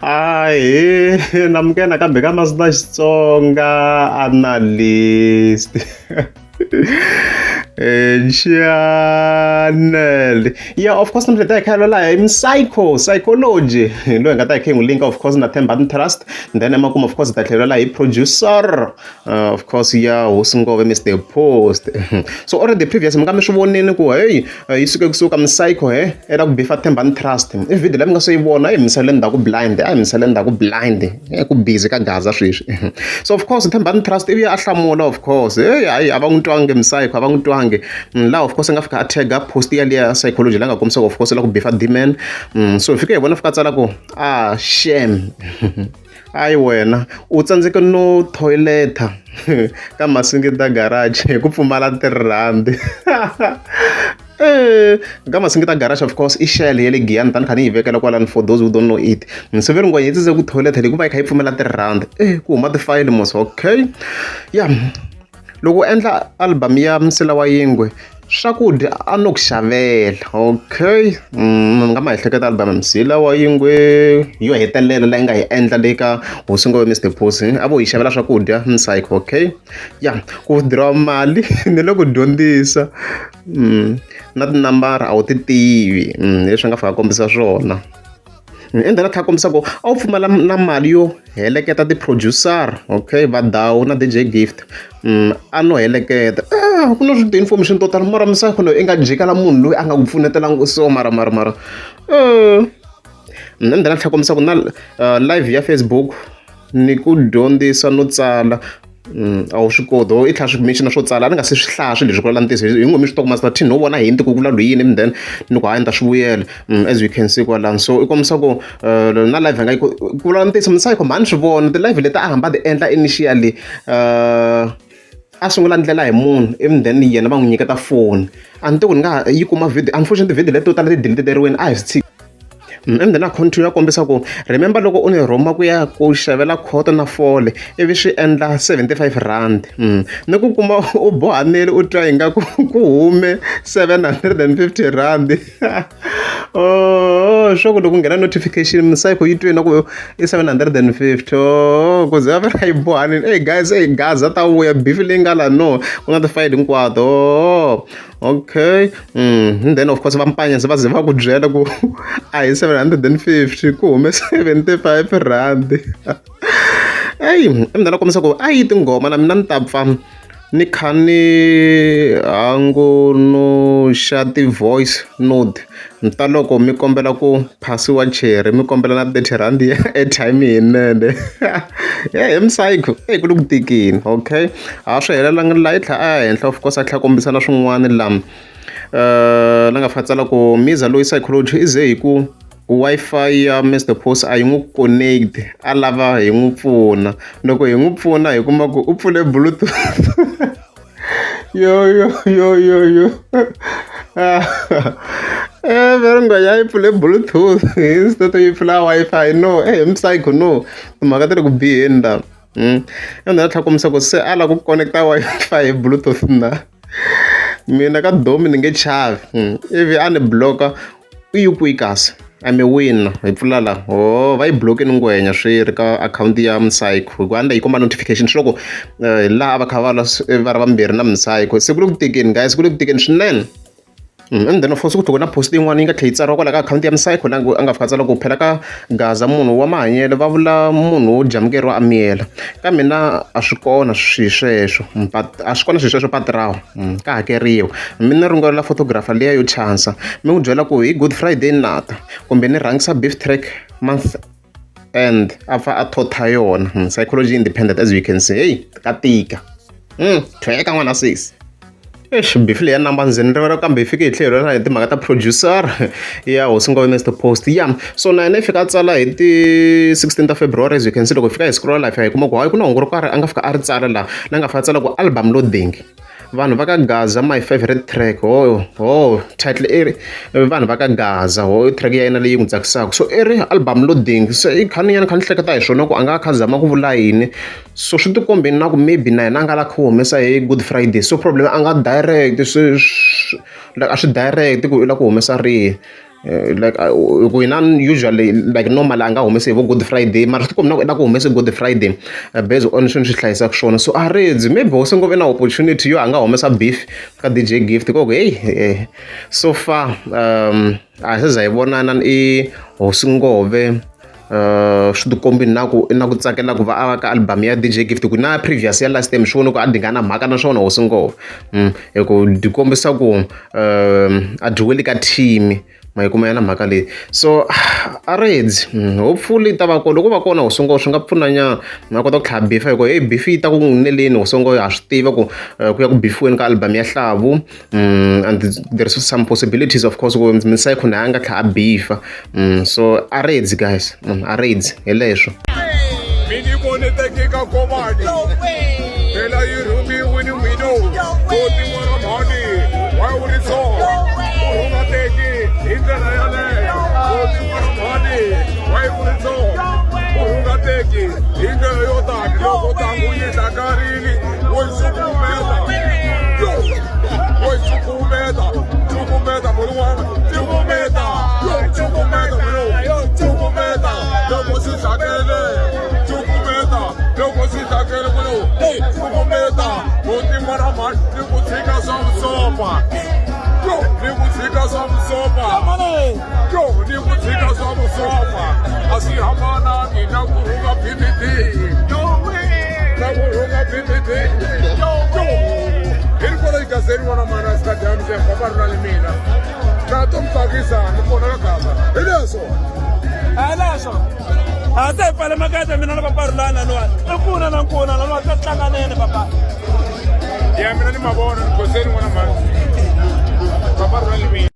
Ahee namukela nakambe ka Master Xitsonga analyst channel yeah of course namuntlha hi ta hi kha hi lwela hi psycho psychology loyi hi nga ta hi kha hi n'wi linka of course na Themba Trust then emakumu of course hi ta tlhela hi producer of course ya hosi ngove Mr Post so already previous mi nga mi swi vonini ku hey yi suke kusuka Psycho he i la ku bifa Thembani Trust i video leyi mi nga se yi vona yi misale ndzhaku blind a yi misale ndzhaku blind ku busy ka Gaza sweswi so of course Thembani Trust ivi a hlamula of course hey hayi a va n'wi twangi Psycho a va n'wi twangi laha of course a nga fika a tag post yaliya ya psychology la nga kombisa of course la ku bifa Dman so hi fike hi vona fika a tsala ku ah shame ayi wena u tsandzeke no thoyileta ka Masingita garage hi ku pfumala tirhandi ka Masingita garage of course i shell ya le Giyani tani kha ni yi vekela kwalano for those who don't know it se ve ri ngwenya yi tsandze ku thoyileta hikuva yi kha yi pfumela tirhandi ku huma tifayili mos okay ya loko u endla album ya Msila wa Yingwe swakudya a no ku xavela okay mi nga ma ehleketa album Msila wa Yingwe yo hetelela leyi nga yi endla le ka hosi ngove Mr Post a vo yi xavela swakudya Psycho okay ya ku dirowa mali ni le ku dyondzisa na tinambara a wu ti tivi leswi nga fika kombisa swona endzhaku a tlhela a kombisa ku a wu pfumala na mali yo heleketa ti-producer okay va Dawu na D_J Gift a no heleketa ku na ti-information to tala mara misava loyi i nga jikela munhu loyi a nga ku pfunetelangi so mara mara mara and then a tlhela a kombisa ku na live ya Facebook ni ku dyondzisa no tsala a wu swi koti i tlhela swi mention swo tsala a ni nga se swi hlaya swilo leswi ku vulavula ntiyiso hi ngo mi swi tiva ku Master T no vona hint ku vula loyi yini then ni ku hayi ni ta swi vuyela as you can see kwalano so i kombisa ku na live a nga yi ku vulavula ntiyiso Psycho mhani swi vona ti-live leti a hamba a ti endla initially a sungula ndlela hi munhu ivi then yena va n'wi nyiketa foni a ni tivi ku ni nga yi kuma video unfortunately video leti to tala ti delete-eriwini a hi swi tshiki and then a continue a kombisa ku remember loko u ni rhuma ku ya ku xavela khoto na fole ivi swi endla R75 ni ku kuma u bohanile u twa ingaku ku hume R750 oh swa ku loko nghena notification Psycho yi twe na ku i 750 oh ku ze va va yi bohanile hey guys hey Gaza ta vuya beef leyi nga la no ku na ti-file hinkwato oh okay and then of course va mpanya se va ze va ku byela ku a hi 750 ku hume R75 eyi i kombisa ku a yi tinghoma na mina ni ta pfa ni kha ni hangunuxa ti-voice note ta loko mi kombela ku phasiwa cherry mi kombela na R30 ya airtime hi nene he Psycho eyi ku le ku tikeni okay a swi helelangi la yi tlhela a ya henhla of course a tlhela a kombisa na swin'wana la la nga fika tsala ku Miza loyi psychology i ze hi ku Wi-Fi ya Mr Post a yi n'wi connect a lava hi n'wi pfuna loko hi n'wi pfuna hi kuma ku u pfule bluetooth yo yo yo yo yo veri ngwenya yi pfule bluetooth instead yi pfula Wi-Fi no Psycho no timhaka ti le ku biheni la and then a tlhela kombisa ku se a lava ku connect-a Wi-Fi hi bluetooth na mina ka domi ni nge chavi ivi a ni block-a i yi kwihi kasi I'm a winner hi pfula la oh va yi block-ini ngwenya swi ri ka akhawunti ya Psycho hikuva a ni ta yi komba notification swi loko hi laha a va kha va va ri vambirhi na Psycho se ku le ku tekeni guys ku le ku tekeni swinene and then of course ku tlhela na post yin'wana yi nga tlhela yi tsariwa kwala ka akhawunti ya Psycho la a nga fika tsala ku phela ka Gaza munhu wa mahanyelo va vula munhu wo jamukeriwa a miyela ka mina a swi kona swilo sweswo but a swi kona swilo sweswo patirawa ka hakeriwa mi ni rungula photographer liya yo chansa mi n'wi byela ku hi good friday nata kumbe ni rhangisa beef track month end a pfa a thotha yona psychology independent as you can see hey ka tika thweka n'wana sesi Eish beef leyi ya namba ndzeni rivala kambe hi fike hi tlhela hi timhaka ta producer ya hosi ngove Mr Post ya so na yena i fika a tsala hi ti 16 ta February as you can see loko hi fika hi scroll la hi fika hi kuma ku hayi ku na hungu ro karhi a nga fika a ri tsala laha la nga fika a tsala ku album loading vanhu va ka Gaza my favorite track oh oh title i ri vanhu va ka Gaza ho track ya yena leyi n'wi tsakisaka so i ri album loading se i kha ni ya ni kha ni hleketa hi swona ku a nga kha zama ku vula yini so swi tikombe na ku maybe na yena a nga la kha humesa hi good friday so problem a nga direct swi like a swi direct ku i la ku humesa rihi Like ku hina usually like normal a nga humesi hi vo Good Friday, mara swi tikomba na ku i la ku humese Good Friday based on swilo swi hlayisaka swona. So a redzi maybe hosi ngopfu i na opportunity yo a nga humesa beef ka DJ Gift ko ku heyi, so far a hi se za hi vonana i hosi Ngove. Swi tikombi na ku i na ku tsakela ku va a va ka album ya DJ Gift, ku na previous ya last time swi vone ku a dinga na mhaka na swona hosi Ngove, hi ku di kombisa ku a dyiweli ka team ma yi kuma yana mhaka leyi. So a redzi, hopefully ta va kona. Loko va kona hosi Ngove swi nga pfuna nyana ma kota ku tlhava beef, hi ku hey, beef yi ta ku n'wi neleni hosi Ngove. Ha swi tiva ku ku ya ku bifiweni ka album ya Hlavu, and there is some possibilities, of course, ku Psycho na a nga tlhela a bifa. So a redzi guys, a redzi hi leswo. Mi ni vone tekika kovani phela yi rhungiwini n'wino koti n'wana mhani wa wu ri so u rhunga teki hi ndlela yaleyo. Koti n'wana mhani wa yi wu ri so u rhunga teki hi ndlela yo tani loko tangu yi hlakarini wo yi cukumeta, yo wo yi cukumeta, cukumeta mulun'wana, cukumeta, yo cukumeta mulu, cukumeta loko swi hlakele, cukumeta loko swi hlakele mulu, cukumeta. Buti n'wana mhani, ni ku tshika swa vusopfa, yo ni ku tshika swa vusopfa, yo ni ku tshika swa vusopfa. A swi hambanangi na ku rhunga PPP, na ku rhunga PPP, yo hi ri kona igazeni n'wana mhani a swi ka dyambi papa ri na ni mina na to mi tsakisa ni kona ka gaza hi leswo. Hi leswo a se hi pfale makete mina na papa Rhulani laniwani i kuna na nkuna laniwani ta tlanganeni papa. Ya mina ni mavona ni khoseni n'wana mhani papa ri na ni mina.